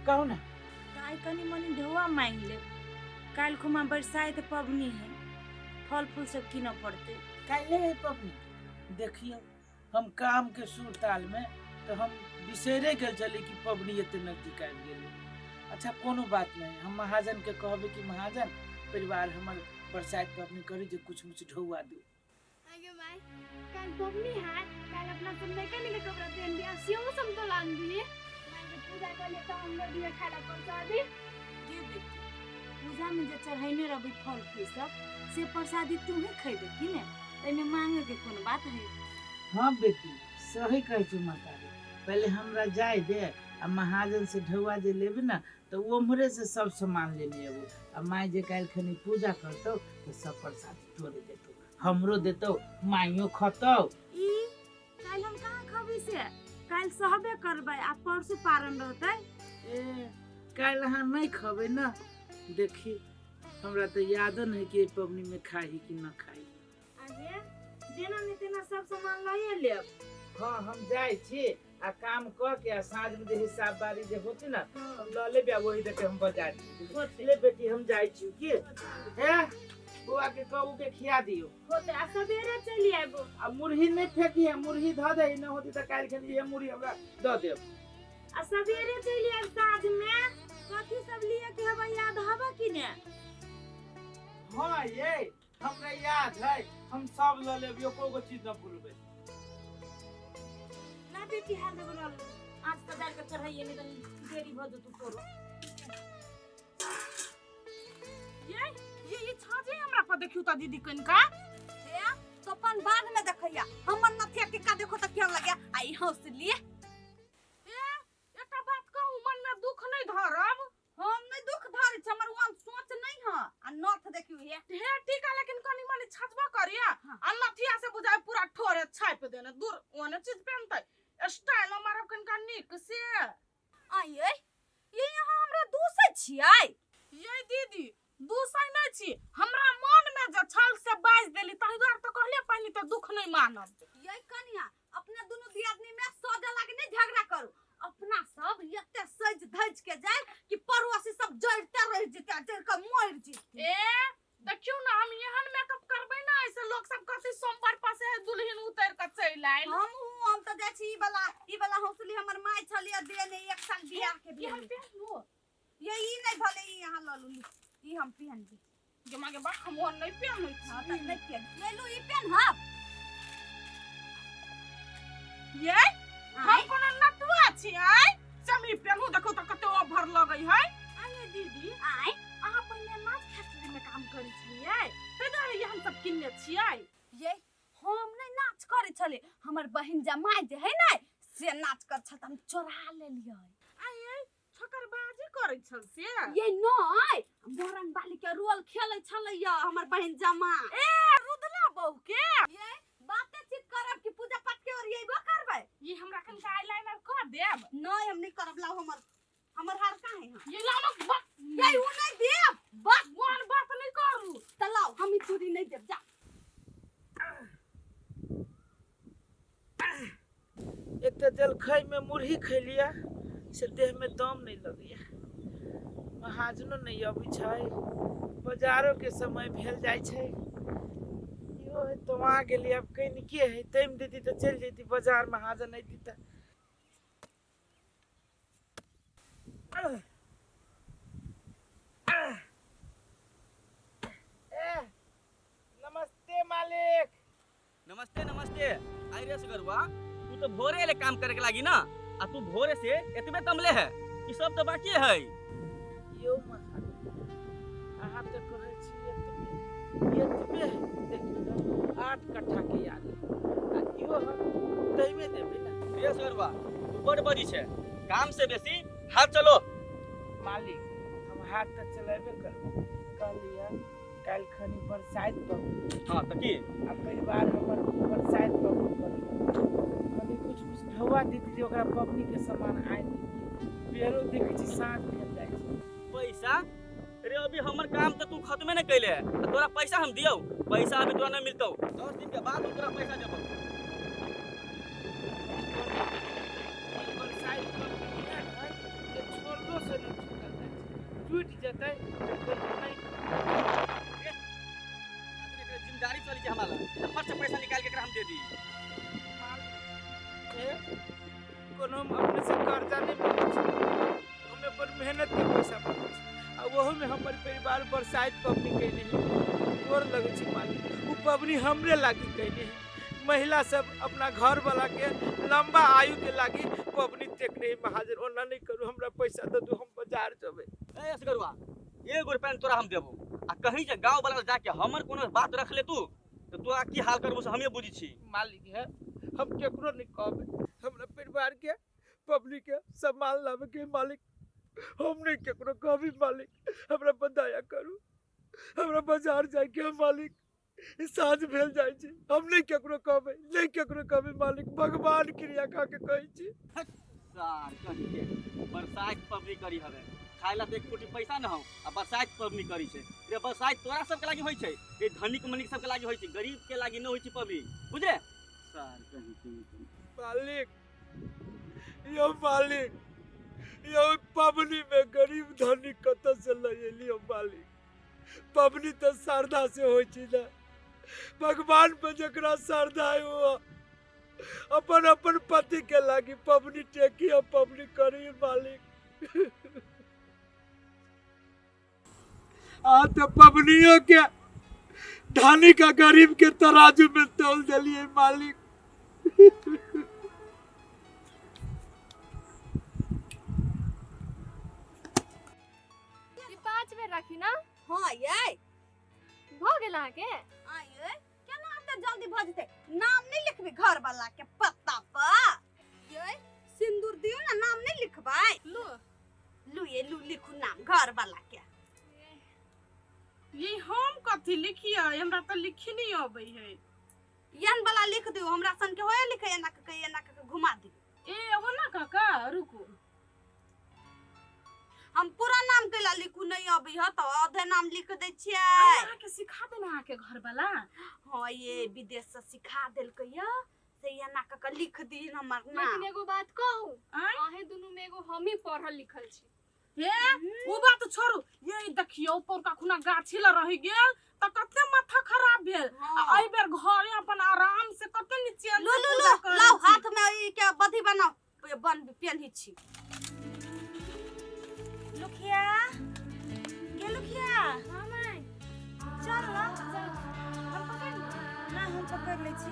कहू ने। तऽ आइ कनि मनि ढौआ मांगि लेब, काल्हि खुमा बरसाइत पबनी है, फल फूल सब कीनऽ पड़तै। काल्हि है पबनी? देखियौ, हम काम के सुर ताल में तो हम बिसरे गेल छली कि पबनी एते नजदीक आबि गेलै। अच्छा कोनो बात नहीं, हम महाजन के कहबै कि महाजन परिवार हमर बरसाइत पबनी करी जे कुछ मुछ ढौआ दू। आगे माय, काल्हि पबनी है, काल्हि अपना सब नयका नयका कपड़ा पहन दिया, सेहो समतोल आन दिए। माय के पूजा कर ले तऽ हमरो दिए खाय ला प्रसादी। गे बेटी, पूजा में जे चढ़ैने रहबै फल फूल सब से प्रसादी तूहे खैबे कि ने, एहिमे मांगे के कोन बात है। हाँ बेटी, सही कहै छौ महतारी, पहिले हमरा जाय दे आ महाजन से ढौआ जे लेबे ने तऽ ओम्हरे से सब सामान लेने अबू, आ माय जे काल्हि खनी पूजा करतौ तऽ सब प्रसादी तोरे देतौ, हमरो देतौ, माइयो खतौ। ई काल्हि हम कहाँ खबी से, काल्हि सहबे करबै आ परसू पारण रहतै। ए काल्हि अहाँ नहीं खबै ना? देखी हमरा तऽ यादो नहीं कि एहि पबनी में खाही कि न खाही। आगे जेना ने तेना सब सामान लए लेब। हाँ हम जाइ छी आ काम कऽ के आ साँझ में जे हिसाब बारी जे होते ना हम लऽ लेबे आ वही देके हम बाजार होते। ले बेटी हम जाइ छी की हे बौआ के कहू के खिया दियो। होते आ सवेरे चलि आबो। आ मुरही नहीं फेंकी है, मुरही धऽ दे, न होती तऽ काल्हि खन इहे मुरही हमरा दऽ देब। आ सवेरे चलि आबि साँझ में, कथी सब लिए के हबे याद हबे कि ने? हाँ ये हमरा याद है, हम सब लऽ लेब, एको गो चीज न भूलबै। ना बेटी हाल देबो लऽ लेबै, आज तऽ डालि के चढ़ाइए नहीं तऽ देरी भऽ जेतौ तोरो। ये छाजे हमरा पर देखियो त दीदी कनिका। हे तो अपन बाद में देखैया, हमर नथिया टिक्का देखो त केहन लगैया, आ ई हंस लिए। ए एकटा बात कहू, मन में दुख नहीं धरब? हम नहीं दुख धरै छी, हमर ओहन सोच नहीं ह। आ नथ देखियो हे। हे ठीक है, लेकिन कनि मनि छजबो करिया आ नथिया से बुझाय पूरा ठोरे छापि देने, दूर ओने चीज पहनतै, स्टाइल मारब कनिका नीक से। आइए ये यहाँ हमरा दूसै छियै? ये दीदी दूसै नहीं छी, हमरा मन में जे छल से बाजि देली, ताहि दुआरे तऽ कहलियै पहिने तऽ दुख नहीं मानब। ये कनिया अपना दुनू दियादनी में सजे लागे नहीं झगड़ा करू, अपना सब एते सज धज के जाए कि पड़ोसी सब जड़ते रह जेते आ जड़ के मर जेते। ए देखियौ ना, हम एहन मेकअप करबै ना ऐसे लोग सब कहतै सोमवार पासे है दुल्हन उतर के चलि आयल। हम तऽ जाइ छी ई वाला हौसली हमर माय छलियै देने एक साल बियाह के ई हम भेल। पहनू? ये ई नहीं भले ई यहाँ लऽ लू, ई हम पहन ली। गे माँ गे बा, हम ओहन नहीं पहनै छी। हाँ, तऽ नहीं पहन। ले लू ई पहनब। ये हम कोनो नटुआ छी आय से हम ई पहनू? देखो तऽ कते ओभर लगै है। आय दीदी, आय अहाँ पहिने नाच फैक्ट्री में काम करै छलियै, ताहि दुआरे ई हम सब किनने छियै? ये हम नहीं नाच करै छलियै, हमर बहिन जमाई जे है ने से नाच कर छल, हम चोरा लेलियै। आय छोकरबाजी करै छल से? ये नहीं, मोरंग बाली के रोल खेलै छलैया हमर बहिन जमाई। ए रुदला बहू के ये बाते चीत करब कि पूजा पाठ के ओरियेबो करबै? ये हमरा कनिका आईलाइनर कऽ देब? नहीं हम नहीं करब, लाओ हमर हार कहाँ है? ये लाओ ना, बस। ये उ नहीं देब, बस। मोहन बात नहीं करू। त लाओ, हम ई चूड़ी नहीं देब, जा। एक तऽ जलखै में मुरही खैलिया से देह में दम नहीं लगैया, महाजनो नहीं अबै छै, बाजारो के समय भेल जाइ छै, इहो है तो आ गेली। आब कनिके है, तैम देती तऽ चलि जैती बाजार, महाजन अयती तऽ। ए नमस्ते मालिक। नमस्ते नमस्ते। अरे सगरुआ, तू तो भोरे ले काम करे के लागी ना, आ तू भोरे से एतबे तमले है, ई सब तो बाकी है। यौ महाजन, अहाँ तऽ कहै छी एतबे एतबे, देखियौ तऽ 8 कट्ठा के याद है, आ इहो हम तैमे देबै ना। रे सगरुआ, तू बड़ बजी छै, काम से बेसी हाथ चलो। मालिक हम हाथ तऽ चलेबे करबै, कहलियै काल्हि खनी बरसाइत पबनी। हाँ तऽ की? आ परिवार हमर बरसाइत पबनी करी, कनी कुछ कुछ ढौआ देती जे ओकरा पबनी के सामान आनि देती। बेरो देखै छी साँझ भेल जाइ छै। पैसा? रे अभी हमर काम तऽ तू खत्मे नहीं कैले है, आ तोरा पैसा हम दियौ? पैसा अभी तोरा नहीं मिलतौ, 10 दिन के बाद हम तोरा पैसा देबौ। बरसाइत पबनी एहन है जे छोड़लो कर्जो से नहि छूटल जाइ छै। टूटि जेतै तऽ फेर नहि। एकरा जिम्मेदारी चली छै हमरा लग, तऽ फट से पैसा निकाल के एकरा हम दे दी। ए, कोनो हम अपने से कर्जा नहि मांगै छी, हम अपन मेहनत के पैसा मांगै छी आ ओहोमे हमर परिवार बरसाइत पबनी कयने है। गोर लगै छी मालिक, ओ पबनी हमरे लागी कयने है। महिला सब अपना घर वाला के लंबा आयु के लागी पबनी टेकने है। महाजन, ओना नहि करू, हमरा पैसा दऽ दू, हम बाजार जेबै। ए असगरुआ, एगो रुपया तोरा हम देबो आ कहीं जे गाँव वाला जाके हमर कोनो बात रख ले तू तऽ तोरा की हाल करबो से हमे बुझै छी। मालिक है, हम केकरो नहीं कहबै, हमरा परिवार के पब्लिक के सम्मान लाबे के मालिक, हम नहीं केकरो कहबी मालिक, हमरा पर दया करू, हमरा बाजार जाय के मालिक, साँझ भेल जाइ छै, हम नहीं केकरो कहबै, नहीं केकरो कहबै मालिक, भगवान क्रिया खा के कहै छी। सार कहीं के बरसाइत पबनी करी हवे, खाय ला तऽ एक फुटी पैसा न हो आ बरसाइत पबनी करी छै। रे बरसाइत तोरा सबके लागी होइ छै, रे धनिक मनिक सबके लागी होइ छै, गरीब के लागी न होइ छै पबनी, बुझले? सार कहीं के। मालिक यौ, मालिक यौ, पबनी में गरीब धनिक कतऽ से लऽ एलियौ मालिक? पबनी तऽ श्रद्धा से होइ छै ने, भगवान पर जकरा श्रद्धा है वो अपन अपन पति के लागी पबनी टेकी और पबनी करी मालिक। आ तो पबनियों के धनी का गरीब के तराजू में तोल दिलिए मालिक। ई 5 बेर राखी ना? हाँ ये भऽ गेल अहाँके? आ ये केना एते जल्दी भऽ जेतै? नाम नहि लिखबी घर वाला के पत्ता पर? ये सिंदूर दियौ ना, नाम नहि लिखबै? लू लू ये लू, लिखू नाम घर वाला के। ये हम कथी लिखिए, हमरा तऽ लिखी नहीं अबै है। एहन वाला लिख दियौ, हमरा सन के होए लिखे, एना के एना के घुमा दियौ। ए ओना काका रुकू, हम पूरा नाम कैला लिखू नहीं अबै ह तऽ आधे नाम लिख दै छियै। अहाँके सिखा देना अहाँके घर वाला? हाँ ये विदेश से सिखा देलकै य, से एना कऽ के लिख दीन हमर नाम। लेकिन एगो बात कहू, आँय? अहें दुनू में एगो हमही पढ़ल लिखल छी। हे ओ बात छोड़ू, ये देखियौ पौरका खुना गाछी लग रहि गेल तऽ कते माथा खराब भेल, आ एहि बेर घरे अपन आराम से कते निचेन लू से लू पूजा लू करै लाउ छी। हाथ में ई के बधी बनाउ, बन पेन्ही छी। लुखिया गे, लुखिया। हाँ माय। चल ना। चल, हम पकड़ ली? ना, हम पकड़ लै छी।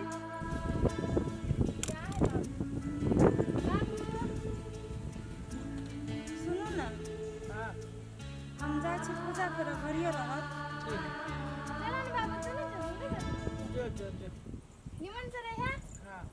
बाबू। सुनू ना, हम जाइ छी पूजा करऽ, घरिये रहत। चलो ने बाबू, चलो चलो चलो। जो जो जो। निमन से रहे। हाँ।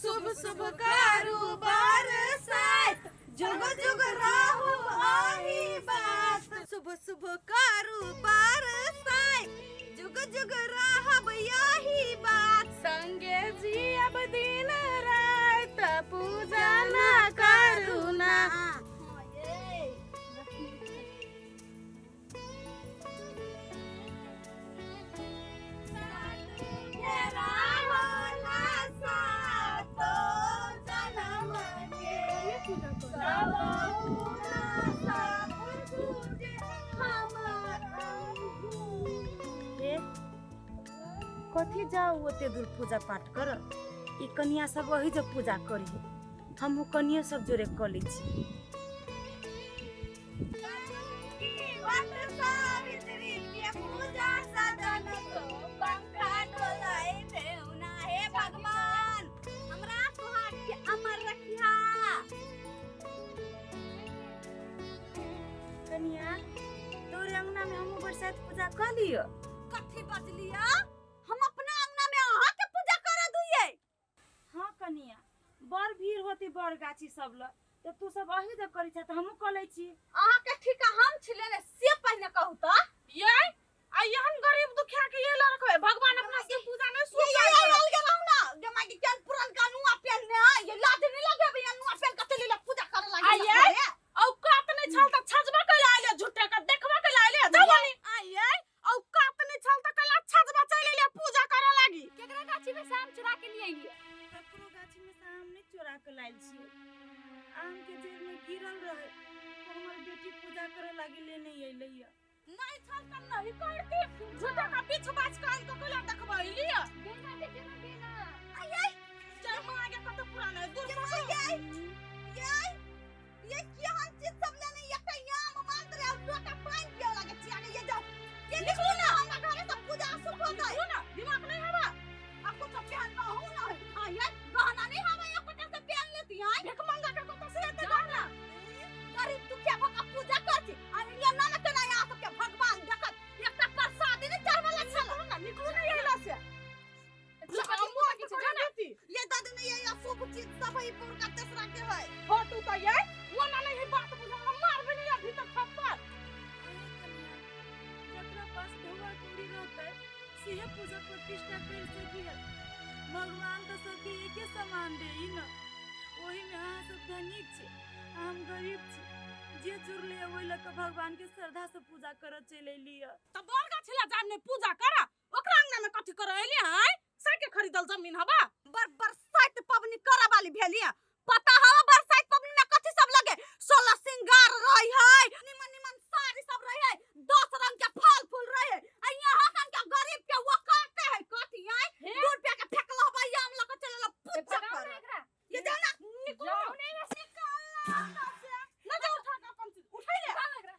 शुभ शुभ करू बरसाइत, जुग जुग रहू आही बात। शुभ शुभ करू बरसाइत, जुग जुग रहब यही बात। संगे जियब दिन रात, पूजा ना करू ना। हाँ ये सातो जन्म के पूजा कर। सब पूजे हमर। ए कथी जाउ ओते दूर पूजा पाठ कर, ई कनिया सब वही जो पूजा करी, हमहूँ कनियो सब जोरे कऽ लै छी। वट सावित्री के पूजा सदन तो पंखा डोलाए देउना। हे भगवान, हमरा सुहाग के अमर रखिहा। कनिया, तोरे अंगना में हमहूँ बरसाइत पूजा कऽ लिअ। कथी बजलिया? हम अपना अंगना में अहाँ के पूजा करे दियै? हाँ कनिया, बड़ भीड़ होती बड़ गाछी सब लग, तऽ तू सब अही जब करै छह तऽ हमहूँ कऽ लै छी। अहाँ के ठीका हम छिले ने, से पहिने कहू तऽ। ये आ एहन गरीब दुखिया के ये लड़कबै, भगवान अपना से पूजा नहीं ये स्वीकार ये करत। आयल गेलहुँ ना गे माय के, केहन पुरनका नुआ पेन्हने है ये, लाज नहीं लगे ये नुआ पेन कते लेले पूजा करे आ लागी? ये औकात नहीं छल तऽ छजबा कैला आइले, झूठे के देखबा कैला आइले, जाऊ बनी। आ ये औकात नहीं छल तऽ कैला छजबा चलि एले पूजा करे लागी? केकरा गाछी में से आम चुरा के लिए अइलियै? ककरो गाछी में से आम नहि चोरा कऽ लायल छियै। आम के जड़ में गिरल रहे तो हमर बेटी पूजा करे लागी लेने अइलै है। नहीं छल त नहीं करती, झूठा का पीछ बाज के आइन के कोला देखबैली। बेना के केना बेना। आई चल मां आगे कत पुराना है दूर ये माँ, ये ये ये केहन चीज सब लेने, एकटा आम मात्र आ लोटा पानि पिय लागे छी आगे। ये जाओ, ये निकलू ना हमरा घरे से, पूजा अशुभ होतै। निकलू ना, दिमाग नहीं हवा। आ कुछ पहन रहू ना है। हां ये गहना नहीं हवा, एक पटा से पहन लेती हैं। भीख मंगा के कत से एते गहना। गरीब दुखिया भका पूजा करছি आ ये ना ना केना यहाँ सबके भगवान देखत, एकटा प्रसादी नहीं चढ़वला छल। निकलू ना, निकलू ना यहिला से। ये दादी ने ये अशुभ चीज सब है, पुरका तेसरा के है। हो तू तो ये वो ना नहीं बात बुझा, हम मारबे नहीं अभी तक थप्पड़। अरे कन्या, जकरा पास ढोआ कौड़ी रहतै सेहे पूजा प्रतिष्ठा कर सकी है। भगवान तो सबके एके समान दे न, ओही में अहाँ सब धनिक छी आ हम गरीब छी। जे जुड़ले ओहि लऽ कऽ भगवान के श्रद्धा से पूजा करऽ चलि अयली है। त बर गाछी ला जाने पूजा करा, ओकरा अंगना में कथी कर एली है? साके खरीदल जमीन हबा। बर बरसाइत पबनी करे वाली भेलिया, पता हवा बरसाइत पबनी में कथी सब लगे? 16 सिंगार रही है, निमन निमन साड़ी सब रही है, 10 रंग के फल फूल रही है। आ यहाँ कन के गरीब के वो काटे है कथी है? 2 रुपया के फेकल हवा आम लके चलल पूजा भगाओ कर। ना एकरा। ये जाओ ना, निकलो। जाओ नहीं बस। ना जा, उठा के अपन चीज उठा ले। उठाओ एकरा।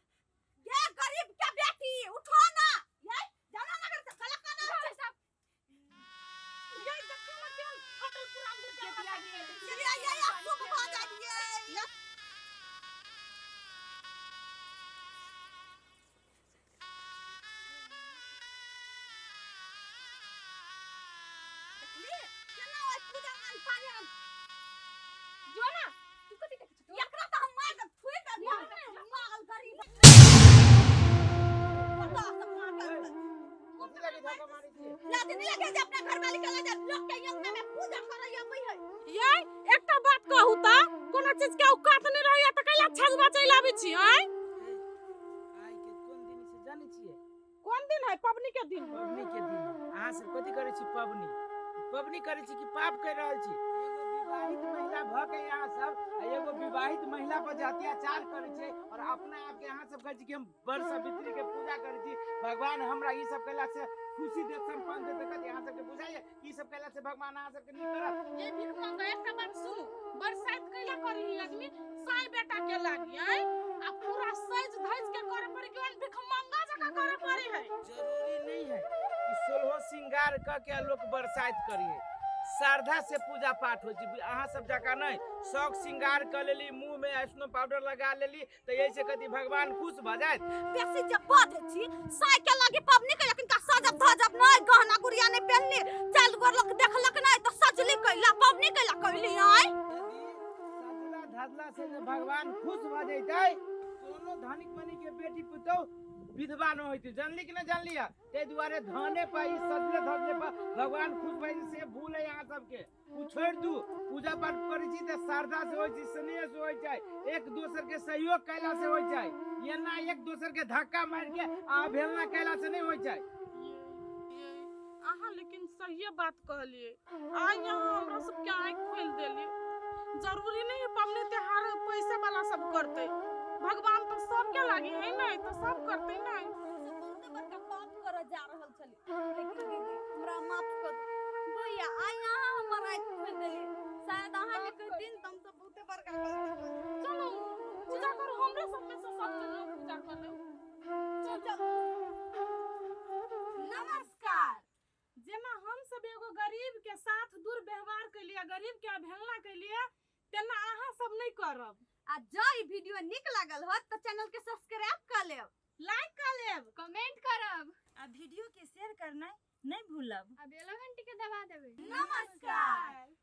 ये गरीब के बेटी उठो ना, ये जाओ ना नगर से गला काना। उठाओ सब। ये देखियो ना केहन फटल पुरान के दुर्गा दिया लगे। गेल। ये ये ये अशुभ भ जाइए। ये देखली केना ओइ पूजा आन पानि आन। जो ना तू कथी देखै छी? एकरा तऽ हम मारि देब, थुइ देब, मारल गरीब। पता सब मारल। कथी लागी धक्का मारै छियै? लादी नहीं लगे जे अपना घरवाली के लगे लोग के अंगना में पूजा करे अबै है। ये एकटा बात कहू त कोनो चीज के औकात नहीं रहैया त कैला छजबा चलि आबै छी आय? आइ के कोन दिन से जानै छियै? कोन दिन है? पबनी के दिन। पबनी के दिन। अहाँ सब कथी करै छी? पबनी पबनी करै छी कि पाप कर रहल छी? एगो विवाहित महिला भ के अहाँ सब आ एगो विवाहित महिला पर जे अत्याचार करै छै और अपना आप के अहाँ सब कहै छी कि हम बड़ सावित्री के पूजा करै छी, भगवान हमरा ई सब कैला से खुशी देत, सम्पन्न देत। कथी अहाँ सबके बुझाइए ई सब कैला से भगवान अहाँ सबके नीक करत? ये भीख मंगा, एकटा बात सुनू, बरसाइत कैला करी आदमी साई बेटा के लागी आय, आ पूरा सज धज के करे पड़ी कि भीख मंगा जका करे पड़ी है। जरूरी नहीं है कि सोलहो श्रृंगार क के लोग बरसाइत करिए, श्रद्धा से पूजा पाठ होइ छै। अहाँ सब जकाँ नहि शौक श्रृंगार क लेली, मुँह में स्नो पाउडर लगा लेली तऽ एहि से कथी भगवान खुश भऽ जायत? बेसी जे बजै छी साई के लागी पबनी के, लेकिन का सजब धजब नहीं, गहना गुड़िया नहीं पहनली, चाल गोर लोग देखलक नहीं तो सजली कैला पबनी कैला कैली आय। यदि सजला धजला से जे भगवान खुश भऽ जैतै, कोनो धनिक मनी के बेटी पुतोह विधवा न होइतै। जानली कि नहि जानली? ताहि दुआरे धने पर ई सजले धजले पर भगवान खुश भऽ जाइ से भूल है अहाँ सबके। उ छोड़ि दू, पूजा पाठ करै छी तऽ श्रद्धा से होइ छै, स्नेह से होइ छै, एक दोसर के सहयोग कैला से होइ छै। एना एक दोसर के धक्का मारि के आ अवहेलना कैला से नहि होइ छै। अहाँ लेकिन सहिए बात कहलिए, आइ यहाँ हमरा सबके आँखि खोलि देलिए। जरूरी नहीं है पबनी त्योहार पैसे वाला सब करते, भगवान तो सबके लागी है नहीं तो सब करते नहीं। हमसब बहुते बड़का पाप करऽ जा रहल छली, लेकिन दीदी हमरा माफ कर दू। भैया आइ अहाँ हमर आँखि खोलि देली, शायद अहाँ नहि कहतिन तऽ हमसब बहुते बड़का गलती कर। चलो पूजा करू, हमरे सब में से सब लोग पूजा कर ले। चल। नमस्कार। जेना हम सब एगो गरीब के साथ दुर्व्यवहार कैलिए, गरीब के अवहेलना कैलिए, तेना अहाँ सब नहीं करब। आ जँ ई वीडियो नीक लागल होत तऽ चैनल के सब्सक्राइब कर लेब, लाइक कर लेब, कमेंट करब आ वीडियो के शेयर करना नहीं भूलब। आ बेलो घंटी के दबा देबै। नमस्कार।